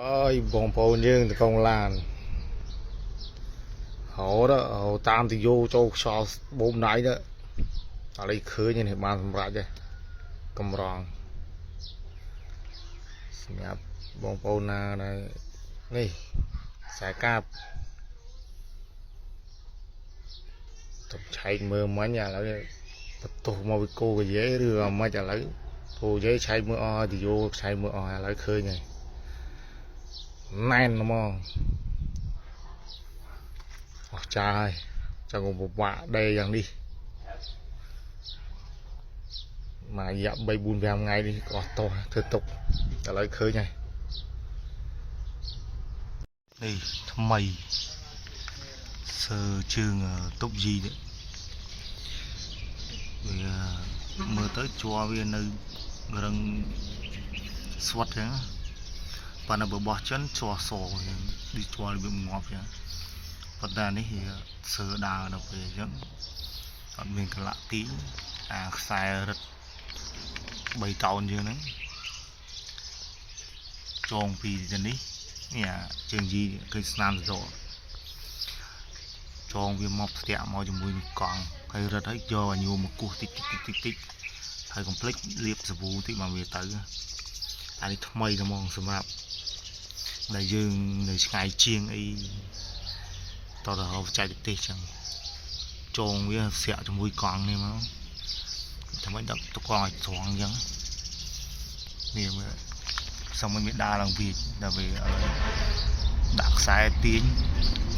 អើយបងប្អូនយើងតកងឡានហៅទៅហៅតាមទៅយោចូលខ្យល់បូមដៃទៅឥឡូវឃើញនេះបានសម្រេចហើយកម្រងសម្រាប់បងប្អូនណាដែលនេះខ្សែកាបទៅឆែកមើលមិញឥឡូវបន្ទោសមកវិគោកាយេឬក៏មិនឥឡូវគោយាយឆែកមើលអស់ហើយទៅយោឆែកមើលអស់ហើយឥឡូវឃើញហើយណែនហ្មងអស់ចាហើយចង់ពិបាកដេយ៉ាងនេះមួយរយៈ3 4 5ថ្ងៃនេះក៏អស់តោះធ្វើទុកឥឡូវឃើញហើយនេះថ្មីសើជើងតុបយីនេះវាមើលទៅជ័រវានៅរឹងស្វិតចឹងប៉ុន្តែបើបោះចិនជ័រសចឹងដូចជ័ររបៀបងាប់ចឹងប៉ុន្តែនេះវាសើដើរដល់ពេលអញ្ចឹងអត់មានកលៈទីអាខ្សែរឹត3តោនយើងហ្នឹងចងពីទៅនេះនេះអាជើងយីឃើញស្នាមសសរចងវាមកស្ទាក់មកជាមួយនឹងកង់ហើយរឹតហើយយកអាញួរមកគោះតិចតិចតិចតិចតិចហើយកុំភ្លេចលាបសាប៊ូតិចមកវាទៅអានេះថ្មីតែហ្មងសម្រាប់ដែលយើងនៅឆ្ងាយជាងអីតទៅរកបច្ចេកទេសចឹងចងវាស្រាក់ជាមួយកង់នេះមកធ្វើម៉េចដាក់តកង់ឲ្យត្រង់ចឹងនេះមើលសុំឲ្យវាដើរឡើងវាដល់វាឥឡូវដាក់ខ្សែទាញ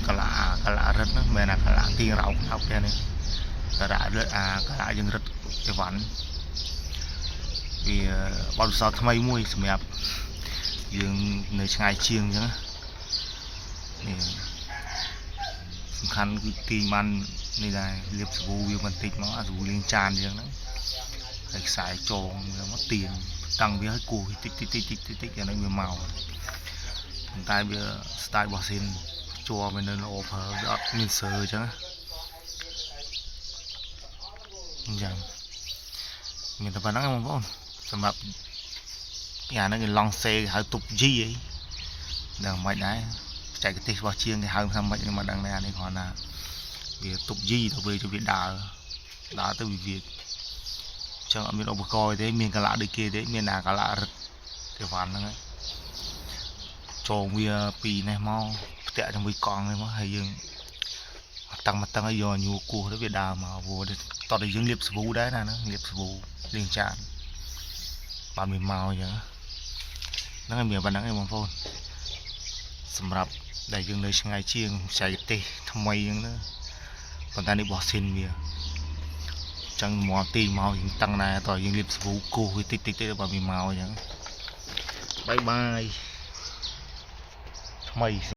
កលាកលារឹតហ្នឹងមិនមែនអាកលាទាញរោកថោកទេនេះកលារឹតអាកលាយើងរឹតអីវ៉ាន់វាបទពិសោធន៍ថ្មីមួយសម្រាប់យើងនៅឆ្ងាយជាងចឹងនេះសំខាន់គឺទាញបាននេះដែរលាបសាប៊ូវាបន្តិចមកអាសាប៊ូលាងចានចឹងហ្នឹងហើយខ្សែចងវាមកទាញតាំងវាឲ្យគោះតិចតិចតិចតិចតិចតិចអានេះវាមកប៉ុន្តែវា style របស់ស៊ីនជួវានៅល្អប្រើវាអត់មានសើចឹងអញ្ចឹងមានតែប៉ុណ្្នឹងបងប្អូនសម្រាប់យ៉ាងហ្នឹងគេឡង់សេគេហៅទប់យីអីដឹងមិនដែរបច្ចេកទេសរបស់ជាងគេហៅថាម៉េចខ្ញុំមិនដឹងដែរអានេះគ្រាន់តែវាទប់យីទៅវាទៅវាដើរដើរទៅវាវាចឹងអត់មានឧបករណ៍ទេមានកលៈដូចគេទេមានអាកលៈរឹតទេវ៉ាន់ហ្នឹងហើយចងវាពីនេះមកផ្ទាក់ជាមួយកង់នេះមកហើយយើងតឹងមកតឹងឲ្យយកញួរគោះទៅវាដើរមកព្រោះតោះតែយើងលាបសាប៊ូដែរណាហ្នឹងលាបសាប៊ូលាងចានបានវាមកអញ្ចឹងហ្នឹងហើយមានប៉ុណ្្នឹងឯងបងប្អូនសម្រាប់ដែលយើងនៅឆ្ងាយជាងបច្ចេកទេសថ្មីអញ្ចឹងណាប៉ុន្តែនេះបោះស៊ីនវាចឹងមកទីមកយើងតឹងដែរតោះយើងលាបសាប៊ូគោះវាតិចតិចតិចបើវាមកអញ្ចឹងបាយបាយថ្មី